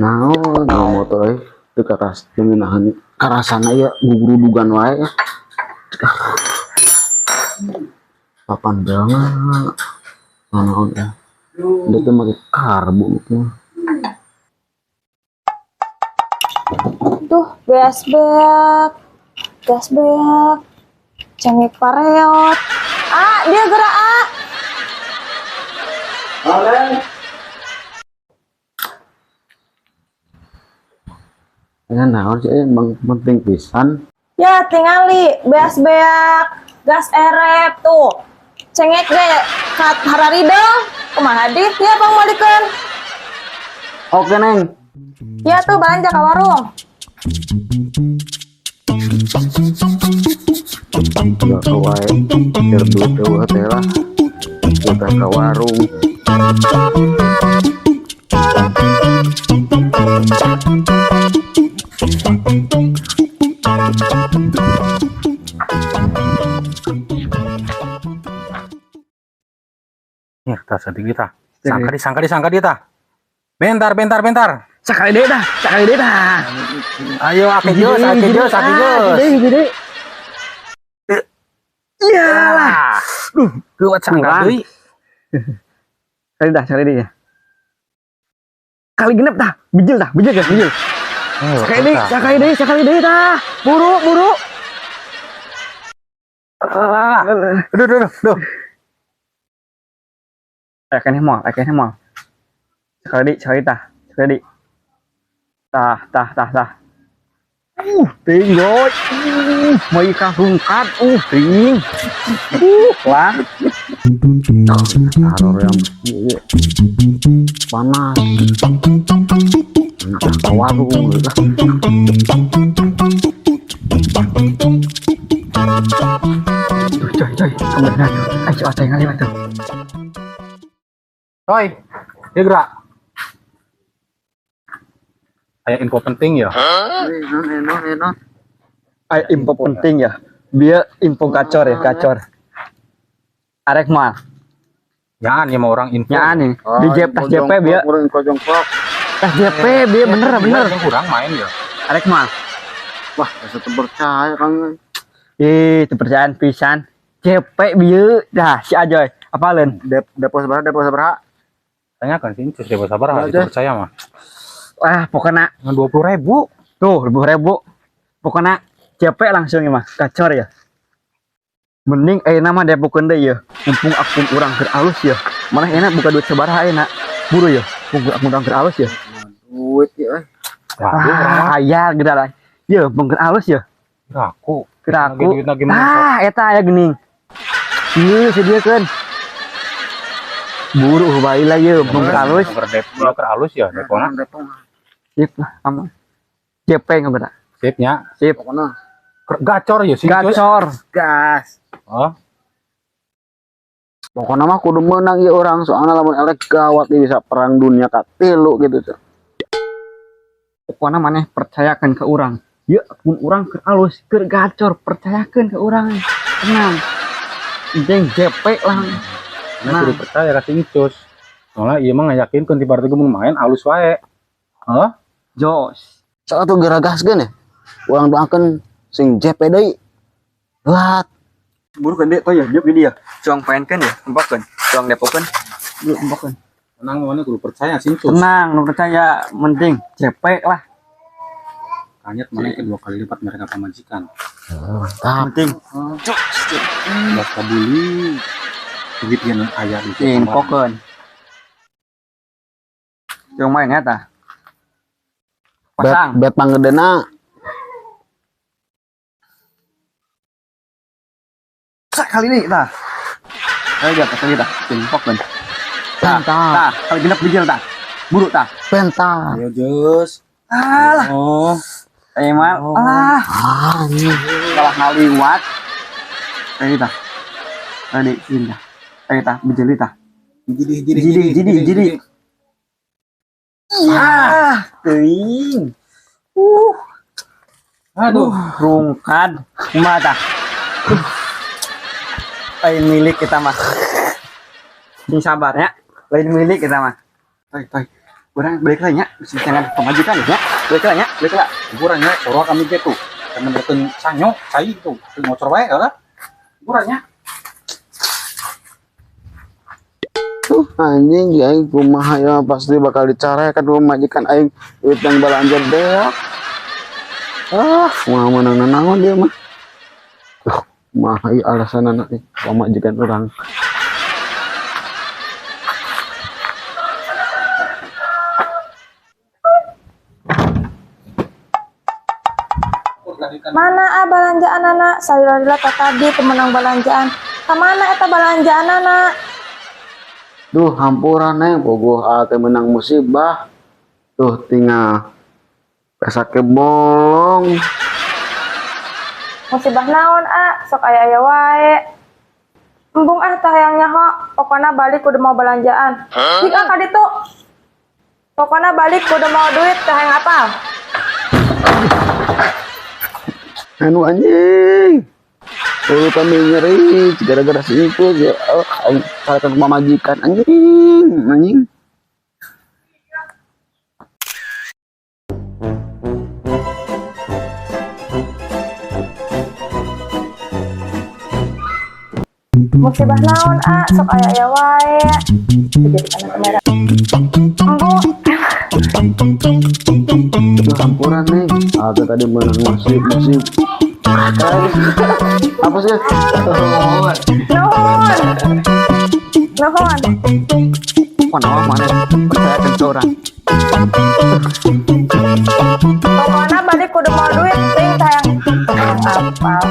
Naon motor euy teu karas teu ngeunaheun karasana ieu gugurudugan wae. Papan banget. Naon ya. Dia tuh make karbu gitu. Duh, beas beak. Gas beak. Cengek pareot. Ah, dia gerak ah. Ya naon sih bang penting pisan. Ya, tingali beas beak, gas erep tuh. Cengek ge kat hararideung. Kumaha di? Ya pangmalikeun. Oke, Neng. Ya tuh belanja ke warung. Gak wae. Keur duit eueuh teh lah. Udah ke warung. Ya, tah sedih kita. Sangka di sangka di sangka di tah. Bentar, bentar, bentar. Sekali deh dah, sekali deh dah. Ayo, ake jos, ake jos, ake jos. Hiji deui. Iyalah. Duh, kuat sangka Kurang. Deui. Sekali dah, sekali deh ya. Kali genep dah, bijil dah, bijil guys, bijil. Sekali deui, sekali deui, sekali deui dah. Buru, buru. Aduh, aduh, aduh, aduh. Kayaknya mau, kayaknya mau. Sekali deui, sekali tah, sekali deui. Tah, tah, tah, tah. Ting boy. Mau ikan rungkat. Ting. Lah. Taruh yang iya. Panas. Enak ke warung gitu. Tuh, coy, coy. Kebenaran. Ayo, coy, ngaliwat tuh. Coy, dia gerak. Aya info penting ya. Enon, enon, enon. Ayo, info penting ya. Biar info gacor ya, gacor. Arek mal. Nyaan ya mau orang info. Nyaan nih. Di JP, tas JP biar. Kurang jongkok. Tas JP biar bener, bener. Yang kurang main ya. Arek mal. Wah, asa teu percaya Kang. Ih, kepercayaan pisan. JP bieu dah si Ajoy. Apaleun? Depo sabaraha, depo sabaraha? Tanyakan sih, terus dia sabar Aja. percaya mah. Wah, pokoknya Ngan 20.000. tuh 20.000. Pokoknya JP langsung ya mah, gacor ya. Mending nama depokeun deui ya. Mumpung akun urang keur alus ya. Mana enak buka duit sabaraha enak. Buru ya, mumpung akun urang keur alus ya. Duit ya, eh. Waduh, orang mah. Ah, aya geura lah. Ye, mumpung keur alus ya. Aku. Keur aku. Duit lagi mana? Ah, eta aya geuning. Ieu sediakeun. Buru bae lah ye, mumpung keur alus. Keur depo, keur alus ya depona. Depo. Sip lah, aman. JP nggak Sipnya. Sip. Pokoknya Gacor ya sih. Gacor. gas. Oh, Pokoknya mah kudu menang ieu orang soalnya lamun elek gawat ieu bisa perang dunia katilu gitu. Cok. Pokoknya maneh percayakan ke urang. Ye, akun urang keur alus, keur gacor, percayakan ke urang. Tenang. Jeng JP lah. nah, kudu percaya ka si Incus. Soalnya ieu mah ngayakinkeun ti parti mun main alus wae. Hah? Jos. Sok atuh geura gaskeun ya. Urang doakeun sing JP deui. Berat. Buru kan dia tuh ya, dia gede ya. Cuang paenkeun ya, empokeun. Cuang depokeun. Buru empokeun. Tenang mana kudu percaya si Incus. Tenang, nu percaya penting JP lah. Kanyet mana kedua kali lipat mereka pamajikan. Mantap. Penting. Belas kabuli. Duit yang aya di Empokeun. Cuang main ya tah. Bet Pasang. bet panggedena. Kali ini tah. Ayo jatuh kali tah. Empokeun. Tah, Pentah. tah, kali genep bijil tah. Buru tah. Pentah. Ayo Jus. Alah, Oh. emang alah, Ah, ini. kalah ngaliwat. Ayo tah. Ayo sini tah. Ayo tah, bijil tah. Jadi Jadi, jadi, jadi. Ah, teuing. Aduh. Rungkad. Kumaha tah? Lain milik kita mah. Sing sabar ya. Lain milik kita mah. Toy, toy. Urang balik lah nya, bisa jangan pamajikan nya. Balik lah nya, balik lah. Hiburan nya, soroa kami ge tuh. Temen sanyo, cai tuh, ngocor wae heeh. Hiburan nya. Tuh anjing aing kumaha ya pasti bakal dicarekan ku majikan aing duit yang balanja beak. Ah, moal meunang nanaon dia mah. Tuh, kumaha ieu alasanana nih pamajikan urang. Mana ah balanjaan anak? Salila-lila tadi pemenang balanjaan. Kamana eta balanjaan anak? Duh, hampura neng, bogoh teh menang musibah. Tuh tinggal pesake bolong. Musibah naon ah? Sok aya-aya wae. Embung ah tah hayang nyaho, pokona balik kudu mau balanjaan. Jik ah ka ditu. Pokona balik kudu mau duit tah hayang apal. Anu anjing. Ulu kami nyeri gara-gara si itu ya oh, aing carekan ku pamajikan anjing, anjing. Musibah naon ah? Sok aya-aya wae. Jadi kana kamera. Embung. Duh, hampura neng. Aku tadi menang musib musib. Apa sih? Nuhun. Nuhun. Mana mana percaya ke orang. Pokoknya balik kudu mau duit, ting tah hayang apal.